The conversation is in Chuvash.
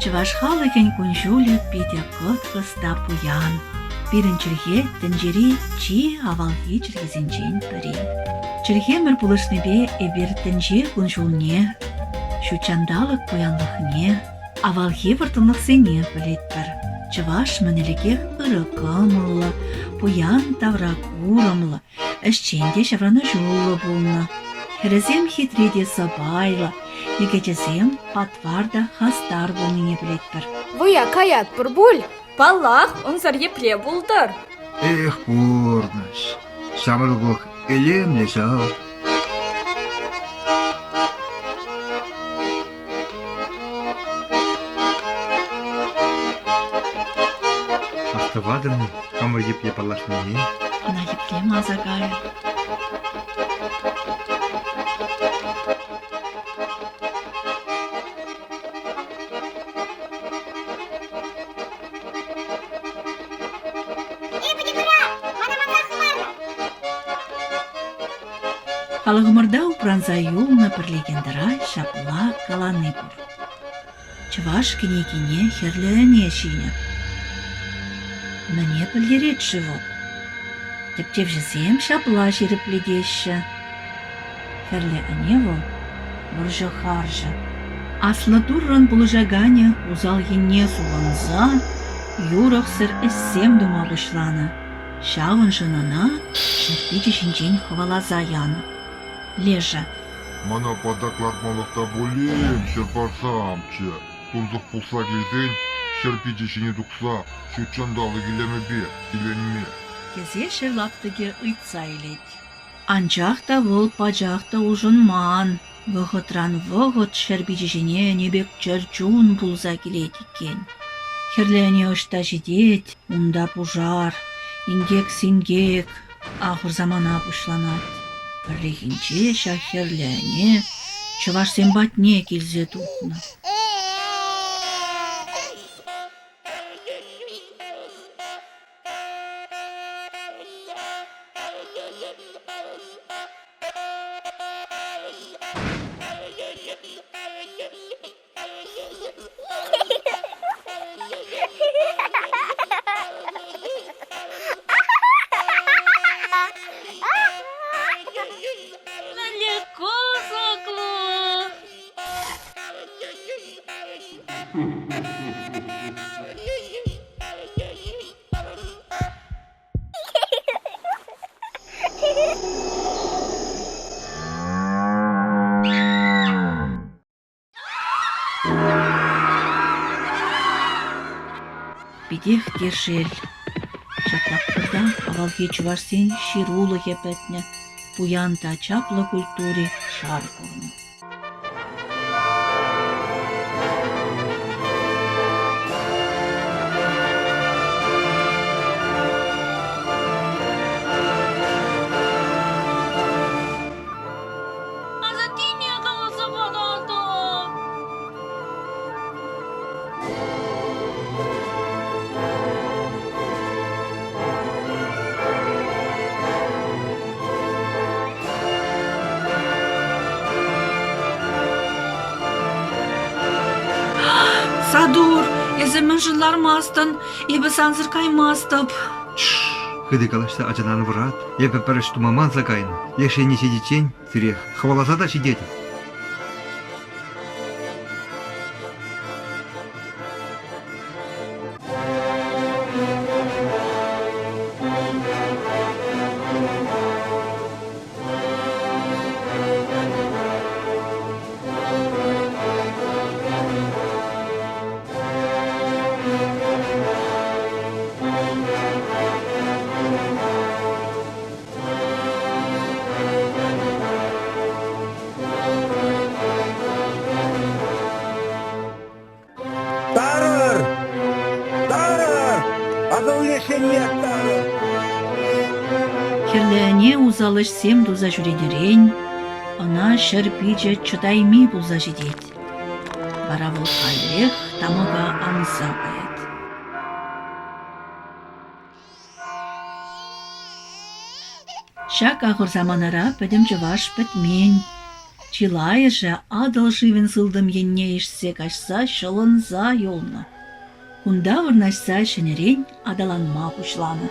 Чӑваш халӑхӗн кун-ҫулӗ питӗ кӑткӑс та пуян. Пирӗн чӗлхе тӗнчери чи авалхи чӗлхесенчен пӗри. Чӗлхемӗр пулӑшнипе эпир тӗнче кун-ҫулне, ҫутҫанталӑк пуянлӑхне, авалхи вӑрттӑнлӑхсене пӗлетпӗр. Чӑваш мӗн ӗлӗкех ырӑ кӑмӑллӑ, пуян тавра курӑмлӑ, ӗҫчен те ҫаврӑнӑҫуллӑ пулнӑ. Хӗрӗсем хитре те сӑпайлӑ, йӗкӗчӗсем патвар та хастар пулнине пӗлетпӗр. Вӑя каятпӑр пуль. Паллах, унсӑр епле пултӑр? Эх, пурнӑҫ! Ҫамрӑклӑх илемлӗ ҫав. Астӑватӑн-и хамӑр епле паллашнине? Ӑна епле манса кайӑн? Халӑхӑмӑрта упранса юлнӑ пӗр легендӑра ҫапла калани пур. Чӑваш кӗнекине хӗрлӗ ӗне ҫинӗ. Мӗне пӗлтерет-ши вӑл? Тӗпчевҫӗсем ҫапла ҫирӗплетеҫҫӗ. Хӗрлӗ ӗне вӑл вӑрҫӑ-харҫӑ. Аслӑ Туррӑн пулӑшаканӗ усал енне сулӑнса юрӑхсӑр ӗҫсем тума пуҫланӑ. Ҫавӑншӑн ӑна ҫӗр пичӗ ҫинчен хӑваласа янӑ. Лешӗ: Мана патак лартмалӑх та пулин ҫӗр парсамччӗ. Тунсӑх пулса килсен ҫӗр пичӗ ҫине тухса ҫутҫанталӑк илемӗпе киленме. Тесе ҫӗр лаптӑкӗ ыйтса илет. Анчах та вӑл пачах та улшӑнман. Вӑхӑтран вӑхӑт ҫӗр пичӗ ҫине ӗне пек чӗрчун пулса килет иккен. Хӗрлӗ ӗне ӑҫта ҫитет, унта пушар, инкек-синкек, ахӑр самана пуҫланать. Пӗррехинче ҫак хӗрлӗ ӗне чӑвашсем патне килсе тухнӑ. Мӗнле кӑсӑклӑ! Питех те шел. Ҫак тапхӑрта авалхи чӑвашсен ҫырулӑхӗ пӗтнӗ, пуян та чаплӑ культури шар курнӑ. Асаттене каласа паратӑп. Сатур, эсӗ мӗншӗн лармастӑн? Эпӗ сансӑр каймастӑп. Хытӑ калаҫса ачана ан вӑрат. Эпӗ пӗр ӗҫ тума манса кайнӑ. Леш енне ҫитиччен сире хӑваласа та ҫитетӗп. Тарӑр! Тарӑр! Атӑл леш енне тарӑр! Хӗрлӗ ӗне усал ӗҫсем туса ҫӳренӗрен ӑна ҫӗр пичӗ чӑтайми пулса ҫитет. Вара вӑл каллех тамӑка анса каять. Ҫак ахӑр саманара пӗтӗм чӑваш пӗтмен. Чылайӑшӗ Атӑл шывӗн сылтӑм енне ишсе каҫса ҫӑлӑнса юлнӑ. Кунта вырнаҫса ҫӗнӗрен аталанма пуҫланӑ.